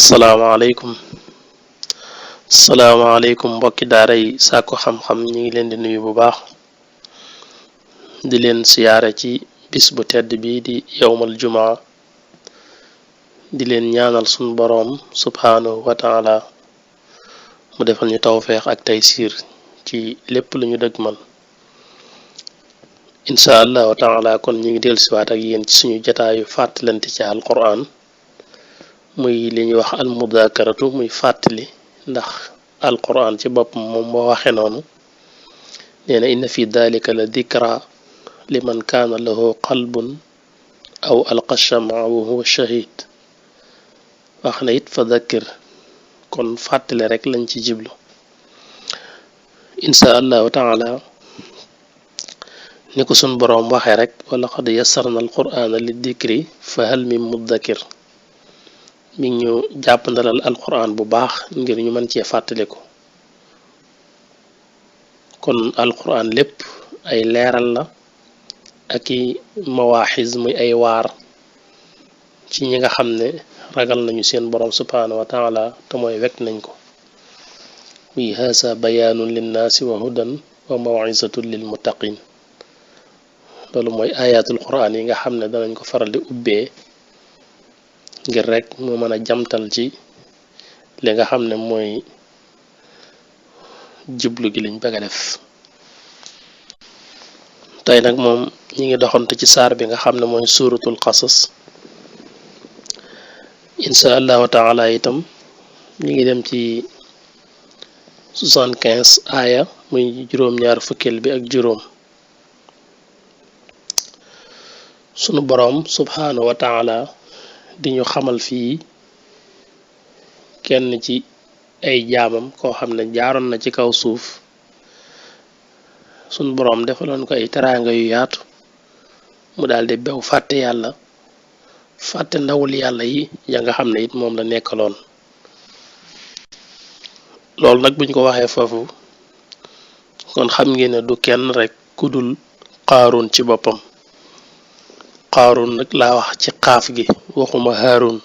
salaamaaleykum salaamaaleykum mbokki daara yi sàkku xam-xam ñi ngi leen di nuyu bu baax di leen siyaare ci bis bu tedd bi di yowmal jumaa di leen ñaanal sun boroom subhaanahu wa taala mu defal ñu tawfeex ak taysiir ci lépp lu ñu dëgmal insha allahu taala kon ñi ngi dellusiwaat ak yéen ci suñu jataayu fàttalante ci alquran muy li ñuy wax al mudakaratu muy fàttali ndax alquran ci boppam moom moo waxe noonu nee na inna fi dalika la dikra liman kaana lahu qalbun aw alqa shamaa wa huwa shahid wax na it fa dakkir kon fàttali rek lañ ci jiblu insha allahu taala ni ko sun boroom waxe rek wala qad yassarna alqurana li dikri fa hal min muddakir mi ngi ñu jàpp ndalal alquran bu baax ngir ñu mën cee fàttaliku kon alquran lépp ay leeral la ak i mawaaxiz muy ay waar ci ñi nga xam ne ragal nañu seen boroom subhaanahu wa taala te mooy wekk nañ ko muy haasa bayaanun linnaasi wa hudan wa mawizatun lil muttaqin loolu mooy ayatul quran yi nga xam ne danañ ko faral di ubbee ngir rek mu mën a jamtal ci li nga xam ne mooy jublu gi liñ bëgg a def tey nag moom ñi ngi doxante ci saar bi nga xam ne mooy suuratul qasas insha allahu taala itam ñi ngi dem ci 75 aaya muy juróom-ñaar fukkeel bi ak juróom sunu boroom subhaanahu wa taala di ñu xamal fii kenn ci ay jaamam koo xam ne jaaroon na ci kaw suuf sun boroom defaloon ko ay teraanga yu yaatu mu daldi bew fàtte yàlla fàtte ndawul yàlla yi ya nga xam ne it moom la nekkaloon loolu nag buñ ko waxee foofu kon xam ngeen ne du kenn rek ku dul Qaaruun ci boppam Qaaruun nag laa wax ci xaaf gi waxuma Haaruun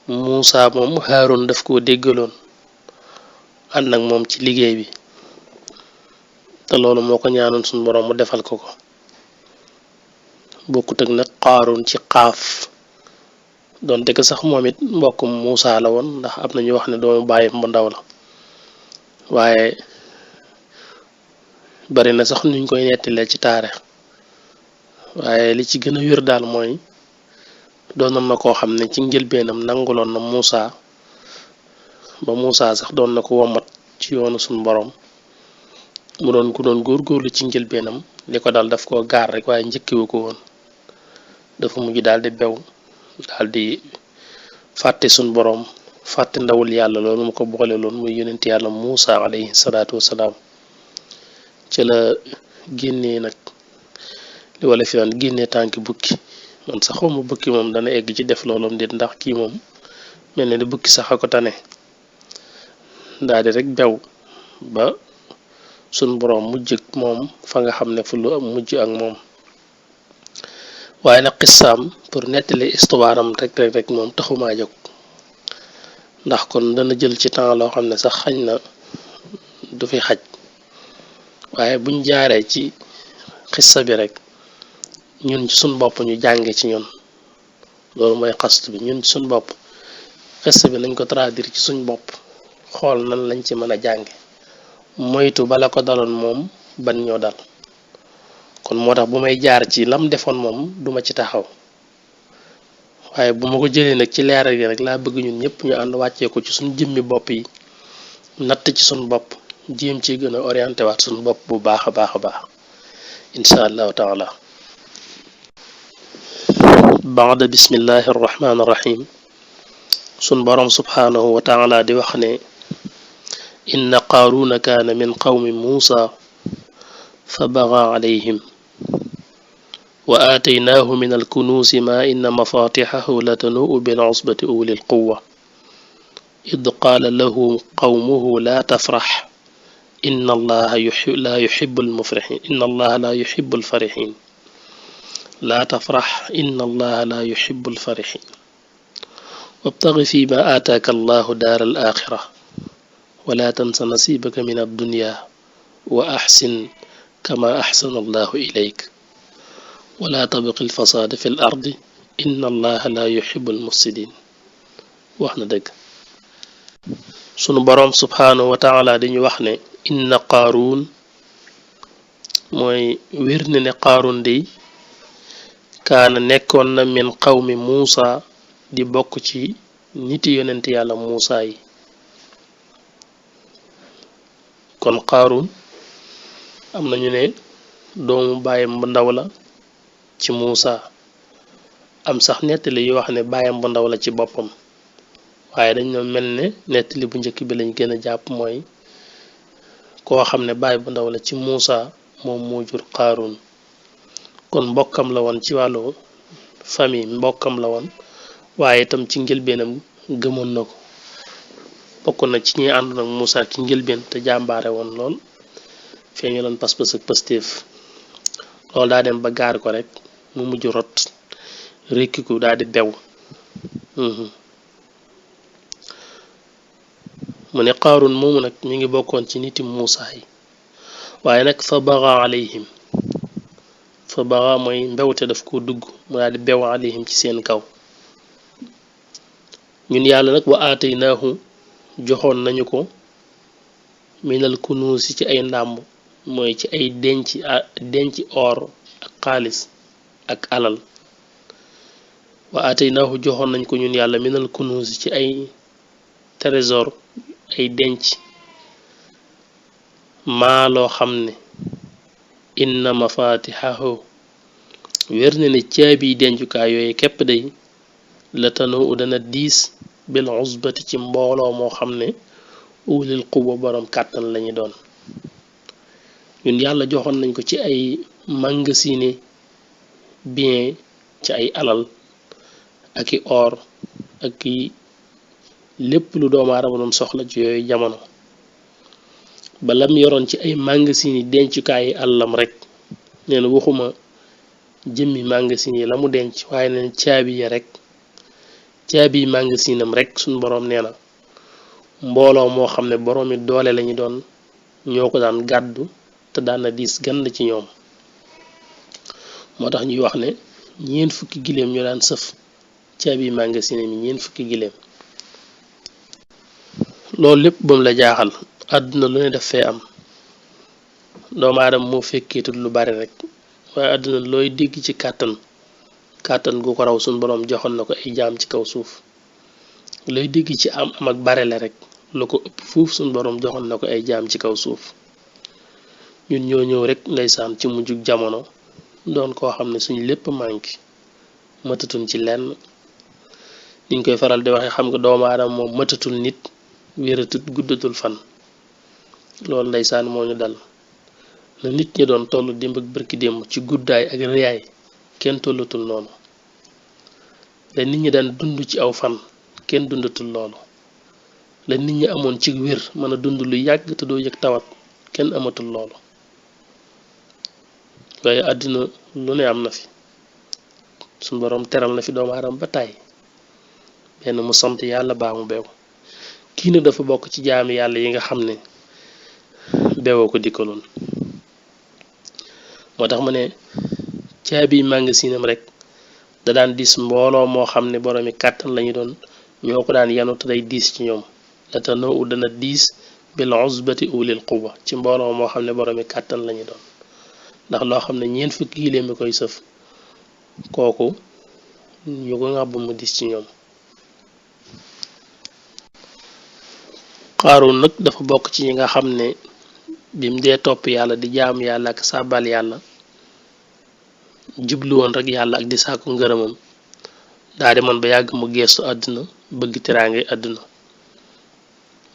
Muusa moom Haaruun daf koo déggaloon ànd ak moom ci liggéey bi te loolu moo ko ñaanoon suñu boroom mu defal ko ko bokkut ak nag Qaaruun ci xaaf donte ko sax moom it mbokkum Muusa la woon ndax am na ñu wax ne doomu bàyyi mu ndaw la waaye bari na sax nuñ koy nettilee ci taarix waaye li ci gën a wér daal mooy doonoon na koo xam ne ci njëlbeenam nanguloon na Muusa ba Muusa sax doon na ko womat ci yoonu suñu boroom mu doon ku doon góorgóorlu ci njëlbeenam li ko dal daf koo gaar rek waaye njëkkiwu ko woon dafa mujj daal di bew daal di fàtte suñu boroom fàtte ndawul yàlla loolu mu ko boole loon muy yonent yàlla Muusa alayhi salaatu wasalaam ci la génnee nag li wala fi naan génnee tànki bukki man sax xawma bukki moom dana egg ci def loolum dit ndax kii moom mel ne ni bukki sax a ko tane daal di rek bew ba sun boroom mujj ak moom fa nga xam ne fu lu am mujj ak moom waaye nag xissaam pour nettali histoire am rek moom taxumaa jóg ndax kon dana jël ci temps loo xam ne sax xañ na du fi xaj waaye buñ jaaree ci xissa bi rek ñun ci suñ bopp ñu jànge ci ñun loolu mooy xast bi ñun ci suñ bopp xissa bi nañ ko traduire ci suñ bopp xool nan lañ ci mën a jànge moytu bala ko daloon moom ban ñoo dal kon moo tax bu may jaar ci lam defoon moom duma ci taxaw waaye bu ma ko jëlee nag ci leeral gi rek laa bëgg ñun ñëpp ñu ànd wàccee ko ci suñ jëmmi bopp yi natt ci suñ bopp jéem ci gën a orienté waat suñ bopp bu baax a baax a baax insha allahu taala baada bismillahi arrahmani irrahim sun boroom subhaanahu wa taala di wax ne inna qaaruuna kaana min qawmi muusa fa baga alayhim wa aataynaahu min alkunuusi maa inna mafatixahu latanuu bil usbati uli lquwa id qaala lahu qawmuhu laa tafrax inna allaha laa yuxibu almufrixin inna allaha laa yuxibu alfarixin laa tafrax inna allaha laa yuxibu alfarixin wabtaghi fi ma aataaka allahu daar al axira wala tansa nasibaka min addunya wa axsin kama axsana allahu ilayk wala tabqi alfasaada fi l ardi inna allaha la yuxibu almufsidin. wax na dëgg. sunu boroom subhaanahu wa taala dañu wax ne inna qaaruun mooy wér na ne qaaruun dey kaana nekkoon na min qawmi muusa di bokk ci niti yonent yàlla muusa yi. kon qaaruun am nañu ne doomu baayam bu ndaw la ci muusa, am sax nettali yu wax ne baayam bu ndaw la ci boppam, waaye dañ ñoo mel ne nettali bu njëkk bi lañ gën a jàpp mooy koo xam ne baay bu ndaw la ci muusa moom moo jur qaaruun. kon mbokkam la woon ci wàllu famille, mbokkam la woon, waaye itam ci njëlbeenam gëmoon na ko, bokk na ci ñi àndoon ak muusa ci njëlbeen te jàmbaare woon lool, feeñu loon pas-pas ak pastéef. loolu daa dem ba gaar ko rek mu mujj rot rekkiku daal di bew. mu ne qaaruun moomu nag mi ngi bokkoon ci niti muusa yi, waaye nag fa baga alayhim, fa baga mooy mbewte daf ko dugg mu daal di bew alayhim ci seen kaw. ñun yàlla nag wa aataynaahu joxoon nañu ko minal kunuusi ci ay ndàmb, mooy ci ay denc or ak xaalis ak alal. wa aataynaahu joxoon nañ ko ñun yàlla minal kunuusi ci ay trésor, ay denc, maa loo xam ne inna mafatixahu wér na ne caabi dencukaay yooyu képp day la tanoo dana diis bil usbati ci mbooloo moo xam ne ulil quwa borom kàttan lañu doon. ñun yàlla joxoon nañ ko ci ay magasine bien, ci ay alal ak i or ak i lépp lu doomu aadama doon soxla ci yooyu jamono. ba lam yoroon ci ay magasine dencukaay yi àllam rek, nee na waxuma jëmmi magasine yi la mu denc, waaye neen caabi ya rek, caabi yi magasinam rek suñ boroom nee na mbooloo moo xam ne boroomi doole lañu doon ñoo ko daan gàddu te daana diis gand ci ñoom. moo tax ñuy wax ne ñeent fukki giléem ñoo daan sëf caabi yi magasinam yi, ñeent fukki giléem. loolu lépp bam la jaaxal, àdduna lu ne def fee am, doomu aadama moo fekkeetul lu bari rek, waaye àdduna looy dégg ci kàttan gu ko raw suñ boroom joxoon na ko ay jaam ci kaw suuf. looy dégg ci am ak barele rek lu ko ëpp fuuf suñ boroom joxoon na ko ay jaam ci kaw suuf. ñun ñoo ñëw rek ndeysaan ci mujjug jamono doon koo xam ne suñ lépp manqué, mëtatuñ ci lenn. niñ koy faral di waxe, xam nga doomu aadama moom mëtatul nit, wératut, guddatul fan. loolu ndeysaan moo ñu dal. na nit ñi doon toll démb ak bërki démb ci guddaay ak rëyaay kenn tollatul noonu. la nit ñi daan dund ci aw fan kenn dundatul loolu. la nit ñi amoon ci wér mën a dund lu yàgg te doo yëg tawat kenn amatul loolu. waaye àddina lu ne am na fi, suñ boroom teral na fi doomu aadama ba tàyyi, benn mu sant yàlla baa mu beew. kii nag dafa bokk ci jaami yàlla yi nga xam ne beewoo ko dikkaloon. moo tax ma ne caabi magasinam rek da daan diis mbooloo moo xam ne boroomi kàttan lañu doon ñoo ko daan yanu te day diis ci ñoom. la tanoo dana diis bil usbati ulil quwa ci mbooloo moo xam ne boroomi kàttan lañu doon. ndax loo xam ne ñeent fukki giléem mi koy sëf, kooku ñu ko ngàbb mu diis ci ñoom. Qaaruun nag dafa bokk ci ñi nga xam ne bim dee topp yàlla di jaamu yàlla ak sàbbal yàlla, jublu woon rek yàlla ak di sàkku ngërëmam, daa demoon ba yàgg mu geestu àdduna bëgg teraange àdduna.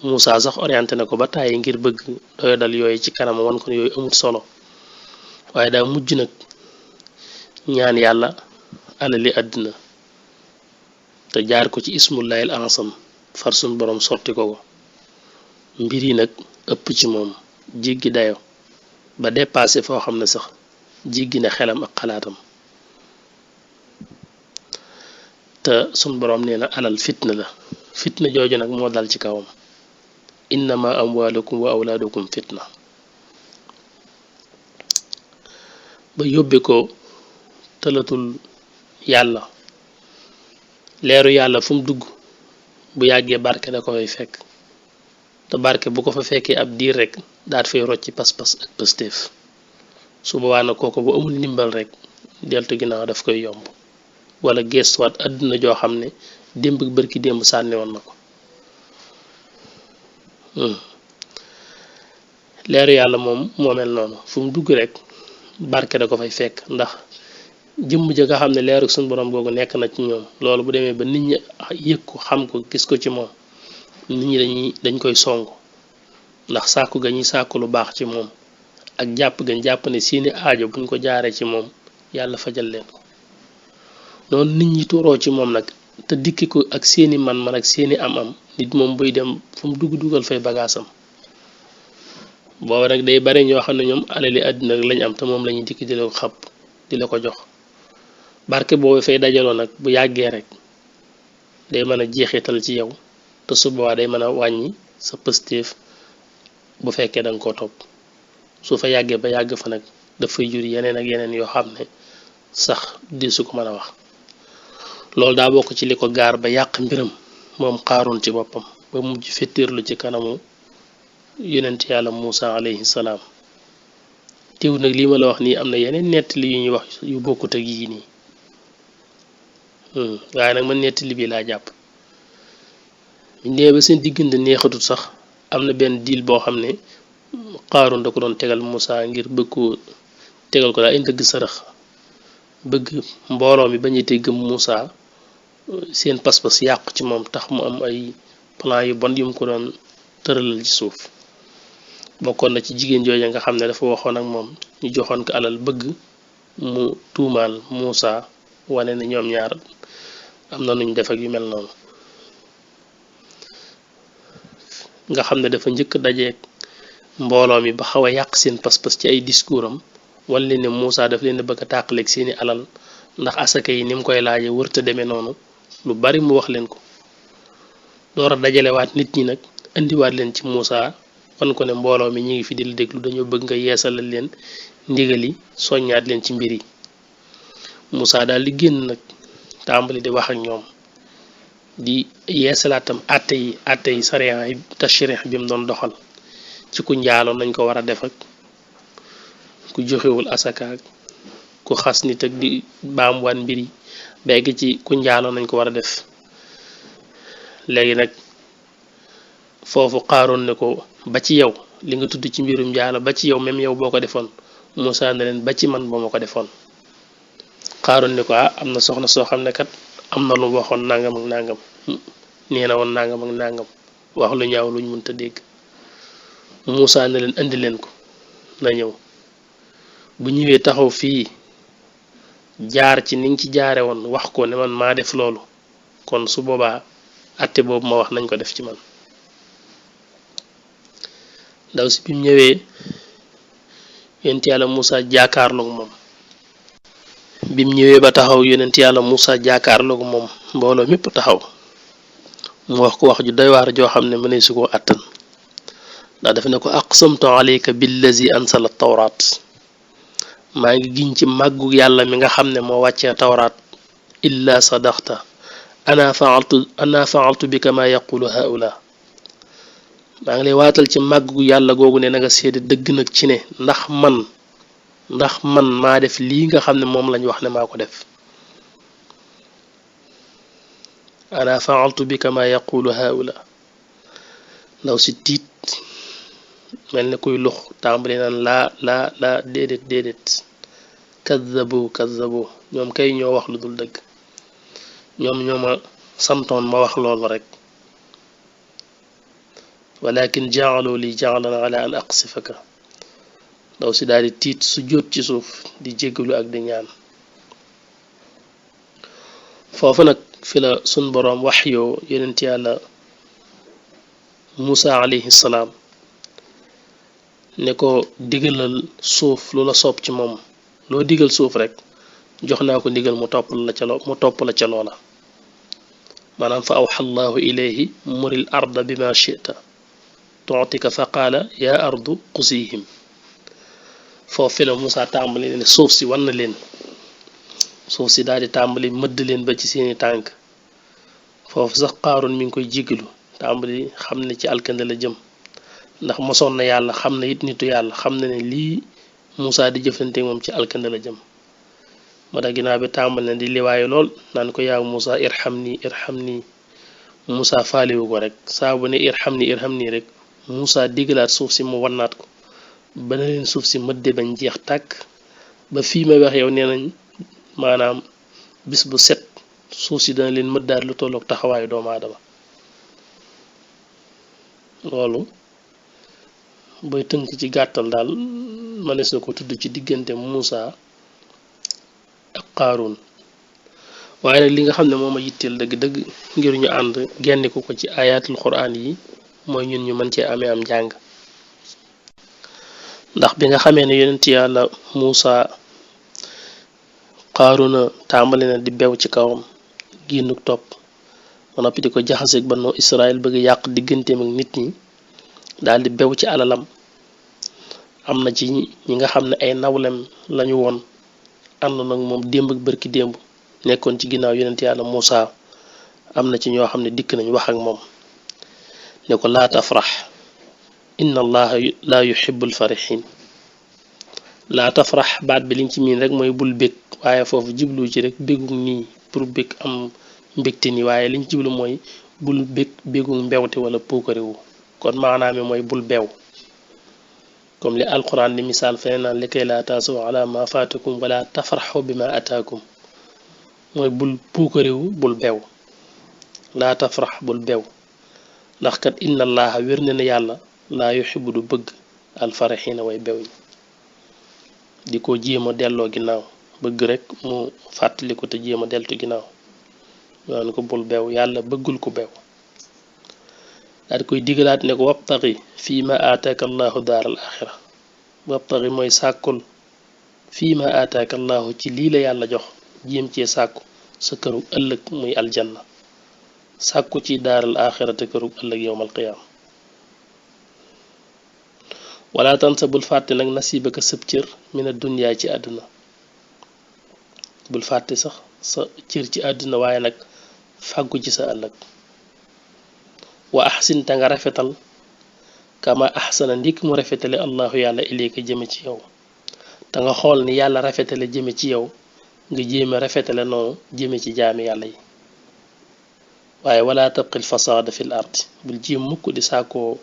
Muusa sax orienté na ko ba tàyyi ngir bëgg doyadal yooyu ci kanam, wan ko yooyu amut solo, waaye daa mujj nag ñaan yàlla alali àdduna te jaar ko ci ismullahil ansam, far suñ boroom sotti ko. mbir yi nag ëpp ci moom jéggi dayo ba dépassé foo xam ne sax jéggi na xelam ak xalaatam. te sun borom nee na alal fitna la fitna jooju nag moo dal ci kawam innama amwalukum wa awlaadukum fitna ba yóbbe ko tëlatul yàlla leeru yàlla fu mu dugg bu yàggee barke da ko fay fekk te barke bu ko fa fekkee ab diir rek daat fay rocci pas-pas ak pëstéef su boobaa nag kooku bu amul ndimbal rek deltu ginnaaw daf koy yomb wala gestuwaat àdduna joo xam ne démb bërki démb sànni woon na ko leeru yàlla moom moo mel noonu fu mu dugg rek barke da ko fay fekk ndax jëmm ja nga xam ne leeru suñu borom googu nekk na ci ñoom loolu bu demee ba nit ñi yëg ko xam ko gis ko ci moom nit ñi dañ koy song ndax sàkku ga ñuy sàkku lu baax ci moom ak jàpp gañ jàpp ne seeni aajo buñ ko jaaree ci moom yàlla fajal leen ko noonu nit ñi tuuroo ci moom nag te dikki ko ak seeni man-man ak seeni am-am nit moom buy dem fu mu dugal fay bagaasam booba nag day bari ñoo xam ne ñoom alali àddina rek lañ am te moom lañuy dikk di la ko xapp di la ko jox barke boobu fay dajaloo nag bu yàggee rek day mën a jeexital ci yow te su boobaa day mën a wàññi sa pëstéef bu fekkee danga ko topp su fa yàggee ba yàgg fa nag dafay jur yeneen ak yeneen yoo xam ne sax di su ko mën a wax loolu daa bokk ci li ko gaar ba yàq mbiram moom Qaaruun ci boppam ba mujj fettirlu ci kanamu yonent yàlla Muusa alayhi salaam teew nag lii ma la wax nii am na yeneen nettali yu ñuy wax yu bokkut ak yii nii waaye nag man nettali bi laa jàpp nee ba seen diggante neexatul sax am na benn diil boo xam ne Qaaruun da ko doon tegal Muusa ngir bëgg ko tegal ko daa indi dëgg sërëx bëgg mbooloo mi bañ a gëm Muusa seen pas-pas yàqu ci moom tax mu am ay plan yu bon yu mu ko doon tëralal ci suuf bokkoon na ci jigéen jooja nga xam ne dafa waxoon ak moom ñu joxoon ko alal bëgg mu tuumaal Muusa wane ne ñoom ñaar am na nuñ def ak yu mel noonu nga xam ne dafa njëkk dajeek mbooloo mi ba xaw a yàq seen pas-pas ci ay discours am wan leen ne Muusa daf leen bëgg a tàqaleeg seeni alal ndax asaka yi ni mu koy laaje wërta demee noonu lu bari mu wax leen ko door a dajalewaat nit ñi nag indiwaat leen ci Muusa wan ko ne mbooloo mi ñi ngi fi di la déglu dañoo bëgg nga yeesalal leen ndigali soññaat leen ci mbir yi Muusa daal di génn nag tàmbali di wax ak ñoom di yeesalaatam àtte yi sariya yi tashrih bi mu doon doxal ci ku njaaloo nañ ko war a def ak ku joxewul asaka ku xas nit ak di baamuwaat mbir yi ba egg ci ku njaaloo nañ ko war a def léegi nag foofu Qaaruun ne ko ba ci yow li nga tudd ci mbirum njaalo ba ci yow même yow boo ko defoon Muusa ne leen ba ci man boo ma ko defoon Qaaruun ne ko am na soxna soo xam ne kat am na lu waxoon nangam ak nangam nee na woon nangam ak nangam wax lu ñaaw luñ mënta dégg Muusa ne leen indi leen ko na ñëw bu ñëwee taxaw fii jaar ci ni nga ci jaare woon wax ko ne man maa def loolu kon su boobaa atte boobu ma wax nañ ko def ci man ndaw si bi mu ñëwee yonent yàlla Muusa jaakaarloog moom bi mu ñëwee ba taxaw yonent yàlla Muusa jaakaarloog moom mbooloo mépp taxaw mu wax ko wax ju doy waar joo xam ne mënee su ko àttan ndax def ne ko aqsamtu alayka billazi ansala tawraat maa ngi giñ ci màggu yàlla mi nga xam ne moo wàccee tawraat illa sadaqta ana faaltu bika ma yaqulu haula maa ngi lay waatal ci màggu yàlla googu ne na nga seede dëgg nag ci ne ndax man maa def lii nga xam ne moom lañ wax ne maa ko def ana faaltu bika ma yaqulu haula ndaw si tiit mel ne kuy lux tàmbali naan laa déedéet kazzabu ñoom kay ñoo wax lu dul dëgg ñoom ñoo ma santoon ma wax loolu rek walakin ja'alu li ja'lan ala an aqsifaka ndaw si daal di tiit su jóot ci suuf di jéggalu ak di ñaan foofu nag fi la sun boroom wax yoo yonent yàlla Muusa alayhi salaam ne ko digalal suuf lu la soob ci moom loo digal suuf rek jox naa ko ndigal mu topp la ca loola maanaam fa awxa allahu ilayhi muril arda bima chita tuutika fa qaala yaa ardu qusihim foofu fi la Moussa tàmbali ne suuf si wan na leen suuf si daal di tàmbali mëdd leen ba ci seeni tànk foofu sax Qaaruun mi ngi koy jéggalu tàmbali xam ne ci alkande la jëm ndax mosoon na yàlla xam na it nitu yàlla xam na ne lii Moussa di jëflante moom ci alkande la jëm moo tax ginnaaw bi tàmbali na di liwaayu lool naan ko yaa Moussa irham nii Moussa faaliwu ko rek saa bu ne irham nii rek Moussa digalaat suuf si mu wannaat ko ba na leen suuf si mëdde bañ jeex tàkk ba fii may wax yow nee nañ maanaam bis bu set suuf si dana leen mëddaat lu tollook taxawaayu doomu aadama loolu booy tënk ci gàttal daal mënees na ko tudd ci diggante Moussa ak Qaaruun waaye nag li nga xam ne moom a yitteel dëgg-dëgg ngir ñu ànd genniku ko ci ayatul quraan yi mooy ñun ñu mën cee amee am njàng ndax bi nga xamee ne yonent yàlla Moussa Qaaruuna tàmbali na di bew ci kawam génnuk topp ba noppi di ko jaxaseeg Banu Israël bëgg yàq digganteem ak nit ñi daal di bew ci alalam am na ci ñi nga xam ne ay nawlem lañu woon ànd nag moom démb ak bërki démb nekkoon ci ginnaaw yonent yàlla Moussa am na ci ñoo xam ne dikk nañ wax ak moom ne ko laa tafrax inna allaha laa yuhibbul farihin laa tafrax baat bi liñ ci miin rek mooy bul bég waaye foofu jiblu ci rek bégug nii pour bég am mbégte nii waaye liñ jiblu mooy bul bégug mbewte wala puukarewu kon maanaam mooy bul beew comme li alquran di misaal feneen naan li kay laa taasaw ala ma faatakum wala tafraxu bi ma ataakum mooy bul puukarewu bul beew laa tafrax bul beew ndax kat inna allaha wér na ne yàlla laa yuxibu du bëgg alfaraxiina way bew ñi di ko jéem a delloo ginnaaw bëgg rek mu fàttali ko te jéem a deltu ginnaaw yoon ko bul beew yàlla bëggul ko beew daal di koy digalaat ne ko wabtaxi fii ma aataaka allahu daaral axira wabtaxi mooy sàkkul fii ma aataaka allahu ci lii la yàlla jox jéem cee sàkku sa këru ëllëg muy aljanna sàkku ci daaral axira te këru ëllëg yowmal qiyaam wala tansa bul fàtte nag nasibaka sëb cër mina dunyaa ci àdduna bul fàtte sax sa cër ci àdduna waaye nag fàggu ci sa ëllëg wa ahsin te nga rafetal kama ahsana ndik mu rafetale allahu yàlla ilayka jëme ci yow te nga xool ni yàlla rafetale jëme ci yow nga jéeme rafetale noonu jëme ci jaami yàlla yi waaye wala tabqil fasaada fil ardi bul jéem mukk di saakoo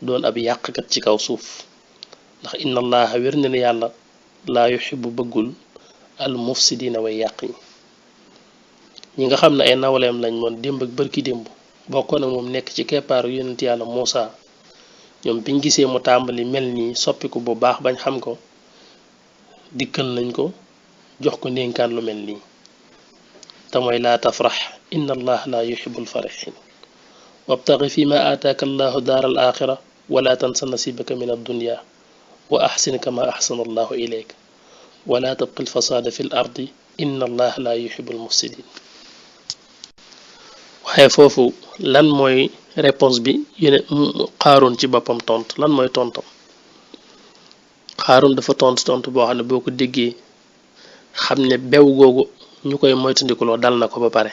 doon ab yàqkat ci kaw suuf ndax inna allaha wér na ne yàlla laa yuxibu bëggul al mufsidina way yàq ñi nga xam ne ay nawleem lañ moon démb ak bërki démb bokkoon ak moom nekk ci keppaaru yonent yàlla Moussa ñoom biñ gisee mu tàmbali mel nii soppiku bu baax bañ xam ko dikkal nañ ko jox ko ndénkaan lu mel nii te mooy laa tafrax inna allah laa yuhibbul farihin wabtaxi fi ma aataaka allahu daaral axira wala tansa nasibaka min addunya wa axsin kama axsana allahu ilayka wala tabqi alfasaada fi l ardi inna allah laa yuhibbul mufsidin waaye foofu lan mooy réponse bi yene Qaaruun ci boppam tontu lan mooy tontam Qaaruun dafa tontu boo xam ne boo ko déggee xam ne bew googu ñu koy moytandikuloo dal na ko ba pare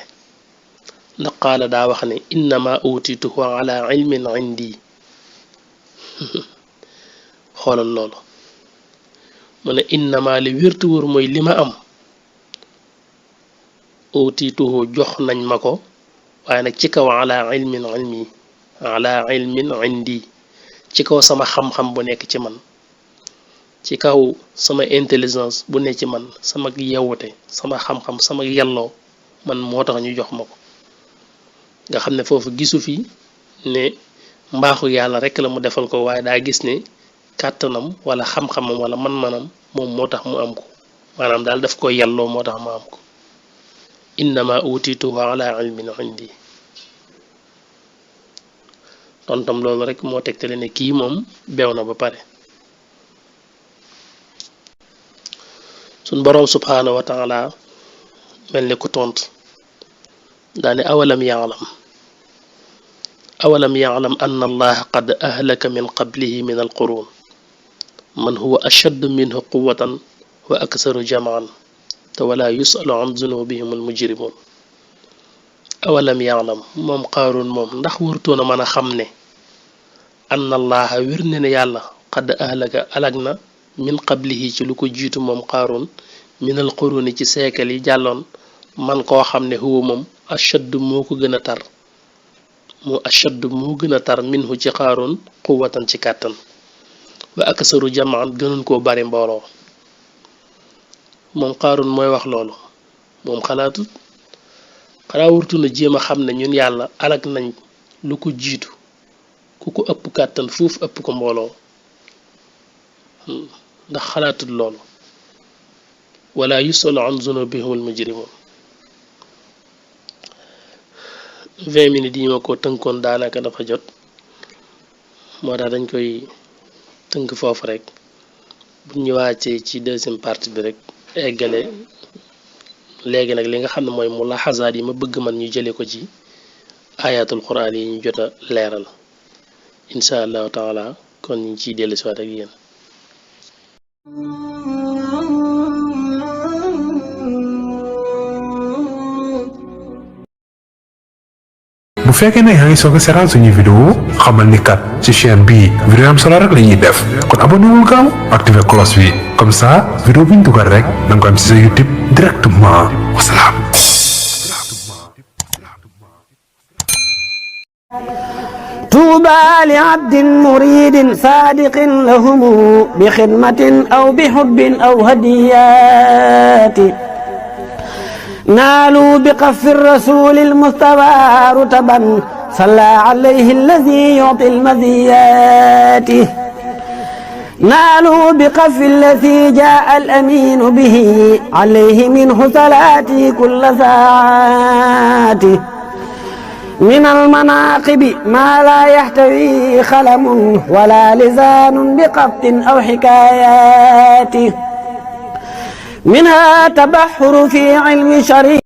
ndax qaala daa wax ne innama utituhu ala ilmin indi xoolal loolu mu ne innama li wértu wóor mooy li ma am utituhu jox nañ ma ko waaye nag ci kaw ala ilmin indi ci kaw sama xam-xam bu nekk ci man ci kaw sama intelligence bu nekk ci man sama yewwute sama xam-xam sama yelloo man moo tax ñu jox ma ko nga xam ne foofu gisu fi ne mbaaxu yàlla rek la mu defal ko waaye daa gis ne kàttanam wala xam-xamam wala man-manam moom moo tax mu am ko maanaam daal daf ko yelloo moo tax mu am ko innama utituhu ala ilmin indi tontam loolu rek moo tegtale ne kii moom beew na ba pare suñ boroom subhaanahu wa taala mel ni ku tontu daane awalam ya'lam anna allaha qad ahlaka min qablihi min alqurun man huwa ashaddu minhu quwwatan wa aksaru jam'an te wala yusalu an zunubihim almujrimun awalam ya'lam moom Qaaruun moom ndax wërtoon a mën a xam ne anna allaha wér ne ne yàlla qad ahlaka alag na min qablihi ci lu ko jiitu moom Qaaruun min alquruni ci seekal yi jàlloon man koo xam ne huwa moom ashaddu moo ko gën a tar moo ashaddu moo gën a tar minhu ci Qaaruun quwwatan ci kàttan wa aksaru jamaan gënoon koo bari mbooloo moom Qaaruun mooy wax loolu moom xalaatut xanaa wurtu na jéem a xam ne ñun yàlla alag nañ lu ko jiitu ku ko ëpp kàttan fuuf ëpp ko mbooloo ndax xalaatut loolu wala yusalu an zunubihim almujrimun 20 minutes yi ma ko tënkoon daanaka dafa jot moo tax dañ koy tënk foofu rek bu ñu wàccee ci deuxième partie bi rek eggale léegi nag li nga xam ne mooy mulaxasaat yi ma bëgg man ñu jële ko ci ayatul quran yi ñu jot a leeral insha allahu taala kon ñu ciy dellu si waat ak yéen bu fekkee ne yaa ngi soog a seetaan suñuy vidéo xamal ni kat ci chaîne bii vidéo am solo rek la ñuy def kon abonné wul gaaw activé cloche bi comme ça vidéo bu ñu dugal rek da nga ko am ci sa YouTube directement wasalaam. طوبى لعبد مريد صادق لهم بخدمة أو بحب أو هديات نالوا بقف الرسول المصطفى رتبا صلى عليه الذي يعطي المزيات نالوا بقف الذي جاء الأمين به عليه منه صلاتي كل ساعات من المناقب ما لا يحتوي خلم ولا لسان بقبط أو حكايات منها تبحر في علم شريع